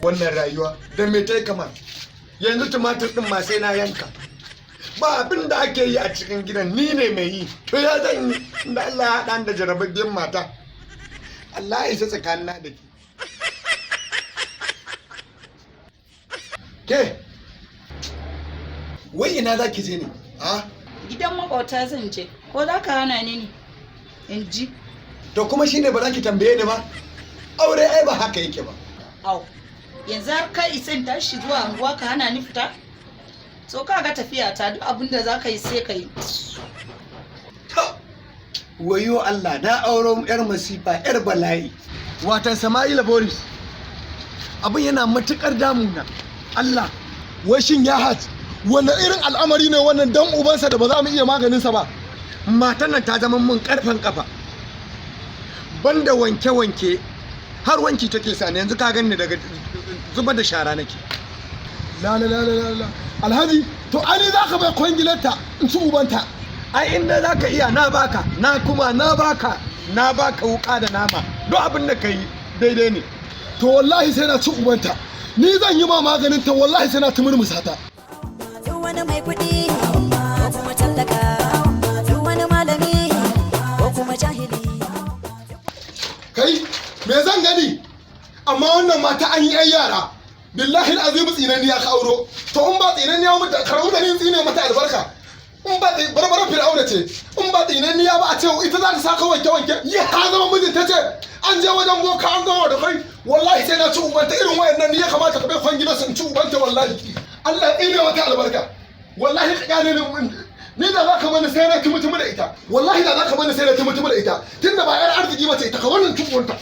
Wannan rayuwa da me ta kama? Yanzu tumatir din ma sai na yanka. Ba abin da ake yi a cikin gidan, ni ne mai yi. To ya zan yi da Allah ya haɗa da jarababbiyan mata? Allah ya isa tsakanina da ke. Ke, wai ina za ki je ne? A? Gidan makwabta zan je, ko za ka hana ni ne? In ji. To kuma shine ba za ki tambaye ni ba? Aure ai ba haka yake ba. Au, yanzu har kai isin tashi zuwa anguwa ka hana ni fita? So ka ga tafiya ta, duk abin da za ka yi sai ka yi. Wayo Allah, na auro yar masifa, yar bala'i. Watan Sama'ila Boris, abin yana matukar damuna. Allah. Wai shin ya haj wani irin al'amari ne wannan dan ubansa da ba za mu iya maganinsa ba? Matan nan ta zama mun karfen kafa. Banda wanke-wanke, har wanki take sani. Yanzu ka ganni daga zubar da shara nake. La la la la la, alhaji, to ani za ka bai kwangilarta in ci ubanta. Ai inda za ka iya na baka, na kuma na baka, na baka wuka da nama. Duk abin da ka yi daidai ne. To wallahi sai na ci ubanta. Ni zan yi ma maganin ta, wallahi sai na tumurmusa ta. Duk wani mai kuɗi ko kuma tallaka, duk wani malami ko kuma jahili. Kai, me zan gani? Amma wannan mata an yi yan yara. Billahi alazim, tsinanniya ka auro. To in ba tsinanniya mata karbu da ni tsine mata albarka. In ba barbara fir'auna ce, in ba tsinanniya ba a ce ita za ta saka wanke wanke. Ka zama mijin ta ce an je wajen boka an gama da kai. Wallahi sai na ci ubanta. Irin wayannan ni ya kamata ka bai kwangilar su in ci ubanta wallahi. Allah ya tsine mata albarka. Wallahi ka kyale ni. Ni da za ka bani sai na tumutumi da ita. Wallahi da za ka bani sai na tumutumi da ita, tunda ba yar arziki ba ce ita. Ka wannan tubunta.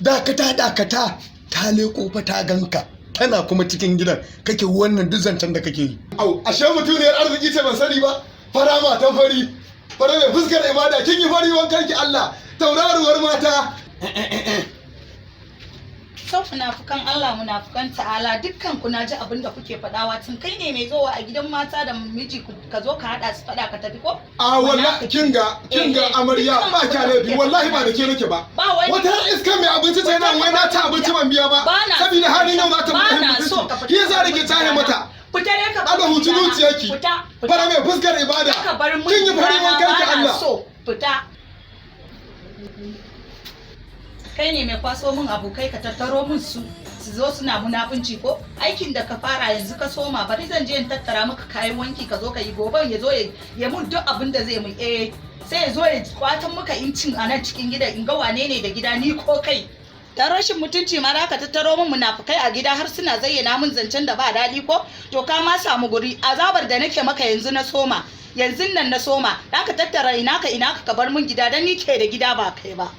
Dakata, dakata, ta leƙo fa ta ganka. Tana kuma cikin gidan kake wannan duk zancen da kake yi. Au, ashe mutuniyar arziki ce, ban sani ba. Fara matan fari, fara mai fuskar ibada, kin yi fari wankan ki Allah, tauraruwar mata. Sau munafukan Allah, munafukan ta'ala, dukkan ku na ji abin da kuke faɗawa. Tun kai ne mai zowa a gidan mata da miji, ka zo ka haɗa su faɗa ka tafi ko? A wallahi kinga, kinga amarya, ba kya laifi, wallahi ba da ke nake ba. Ba wani Wata iska mai abinci ce nan, wai na ci abinci ban biya ba. Ba na Saboda halin yau za ta ba mutu na so ka mutunci. fita. Ki yasa nake tahe mata. Fita ne ka bar Ana min huci gidana. zuciyarki. Fita, fita. Fara mai fuskar ibada. Ka bar min Kin yi fari gidana, wankan ki ba na Allah. so. Fita. Kai ne mai kwaso min abokai ka tattaro min su, su zo suna munafunci ko? Aikin da ka fara yanzu ka soma. Bari zan je in tattara maka kayan wanki, ka zo ka yi. Goben ya zo ya mun duk abin da zai mun. Eh, sai ya zo ya kwatan maka incin a nan cikin gida, in ga wane ne da gida, ni ko kai. Dan rashin mutunci ma ka tattaro min munafukai a gida har suna zayyana min zancen da ba daɗi ko? To ka ma samu guri. Azabar da nake maka yanzu na soma, yanzu nan na soma. Da ka tattara ina ka ina ka bar min gida, dan ni ke da gida ba kai ba.